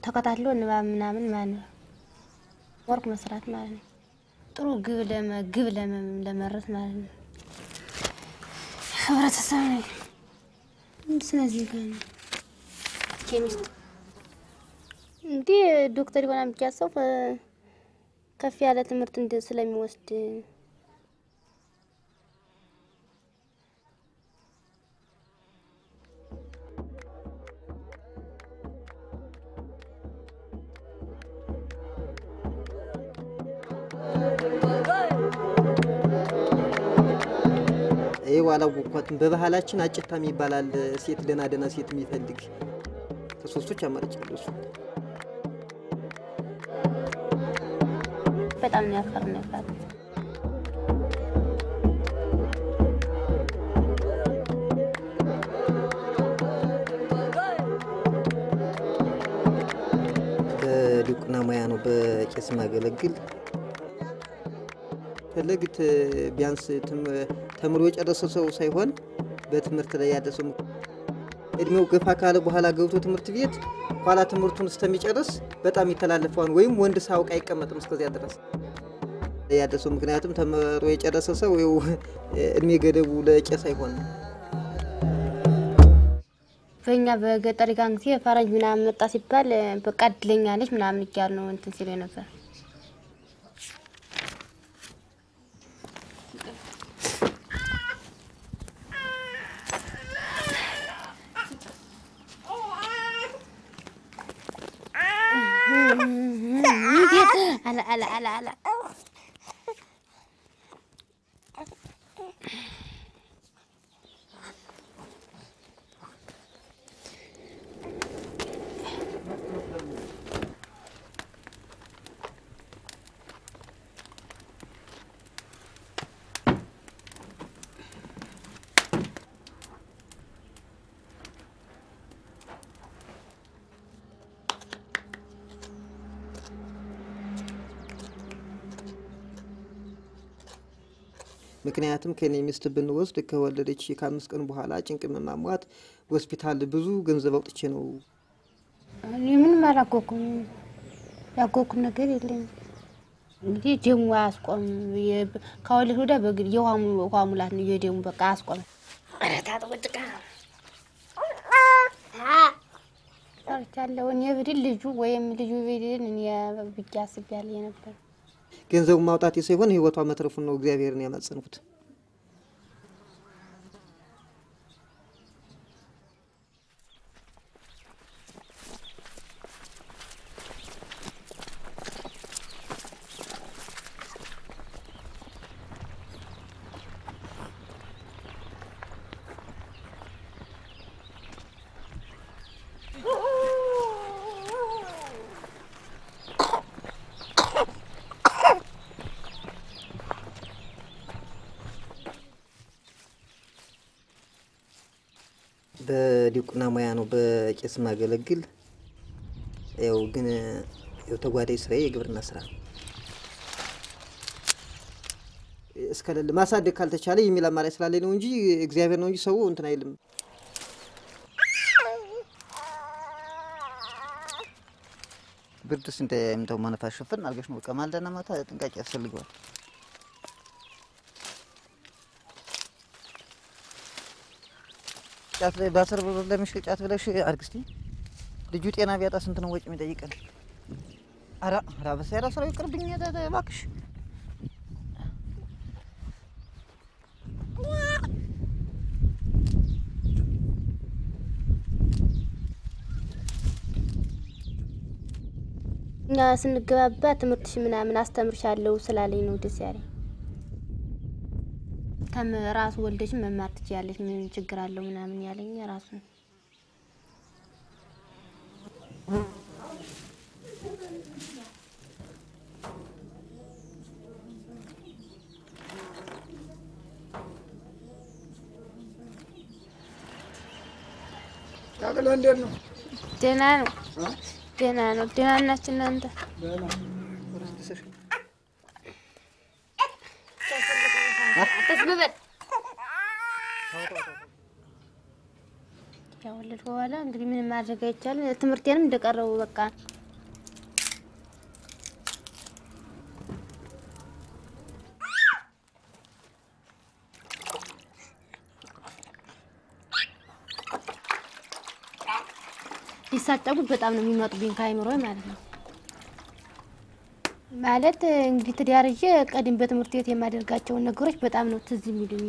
ተከታትሎ ንባብ ምናምን ማለት ነው። ወርቅ መስራት ማለት ነው። ጥሩ ግብ ለመግብ ለመመረት ማለት ነው። ህብረተሰብ ነው። ስለዚህ ጋር ነው ኬሚስት እንዴ ዶክተር ይሆናል ብቻ ሰው ከፍ ያለ ትምህርት እንደ ስለሚወስድ አላወቅኳትም። በባህላችን አጭታም ይባላል። ሴት ደህና ደህና ሴት የሚፈልግ ከሶስቶች አማርጫለሁ። እሱ በጣም ነው ያፈር ነበር። በዲቁና ሙያ ነው በቄስ ማገለግል። ፈለግት ቢያንስ ተምሮ የጨረሰ ሰው ሳይሆን በትምህርት ላይ ያለ ሰው እድሜው ገፋ ካለ በኋላ ገብቶ ትምህርት ቤት ኋላ ትምህርቱን እስከሚጨርስ በጣም ይተላለፈዋል። ወይም ወንድ ሳያውቅ አይቀመጥም እስከዚያ ድረስ ያለ ሰው። ምክንያቱም ተምሮ የጨረሰ ሰው ይኸው እድሜ ገደቡ ለቄስ አይሆንም። በእኛ በገጠር ጋር ጊዜ ፈረንጅ ምናምን መጣ ሲባል በቃ እድለኛ ነች ምናምን እያሉ ነው እንትን ሲሉ ነበር። አላ አላ አላ አላ ምክንያቱም ከኔ ሚስት ብንወስድ ከወለደች ከ5 ቀን በኋላ ጭንቅ መማሟት ሆስፒታል ብዙ ገንዘብ አውጥቼ ነው። እኔ ምንም አላጎኩም፣ ያጎኩም ነገር የለም። እንግዲህ ደሙ አያስቆም። ከወለድ ወዲያ በግድ የውሃ ሙላት ነው የደሙ በቃ አያስቆም። ኧረ ታጥቦ ጭቃ ሰርቻለሁ። እኔ ብድል ልጁ ወይም ልጁ ብድል እኔ ብዬ አስቤያለሁ የነበር። ገንዘቡ ማውጣት ሳይሆን ህይወቷ መትረፉን ነው እግዚአብሔርን ያማጸንኩት። በዲቁና ሙያ ነው በቄስ ማገለግል። ያው ግን ያው ተጓዳኝ ስራዬ የግብርና ስራ እስከሌለ ማሳደግ ካልተቻለ የሚል አማራጭ ስላለ ነው እንጂ እግዚአብሔር ነው እንጂ ሰው እንትን አይልም። ብርድ ስንት የምተው ማነፋስ ሽፍን አድርገሽ ነው በቃ ማልዳና ማታ ጥንቃቄ ያስፈልገዋል። ጫት ላይ ባሰር ለምሽ ጫት ብለሽ አድርግ እስቲ። ልጁ ጤና ቢያጣ ስንት ነው ወጪ የሚጠይቀን? ኧረ ኧረ በሰራ ስራው ይቅርብኝ እባክሽ። እኛ ስንገባባ ትምህርትሽ ምናምን አስተምርሻለሁ ስላለኝ ነው ደስ ያለኝ። ራሱ ወልደሽ መማር ትችያለሽ ምን ችግር አለው ምናምን ያለኝ ራሱ ነው። ታቅለ እንዴት ነው? ደህና ነው። ደህና ነው። ደህና ናችሁ እናንተ? አትስብበል። ከወለድኩ በኋላ እንግዲህ ምንም ማድረግ አይቻልም። ትምህርቴንም እንደቀረው በቃ። ሊሳጨጉት በጣም ነው የሚመጡብኝ ከአይምሮ ማለት ነው። ማለት እንግዲህ ትዳር ይዤ ቀድም በትምህርት ቤት የማደርጋቸውን ነገሮች በጣም ነው ትዝ የሚሉኝ።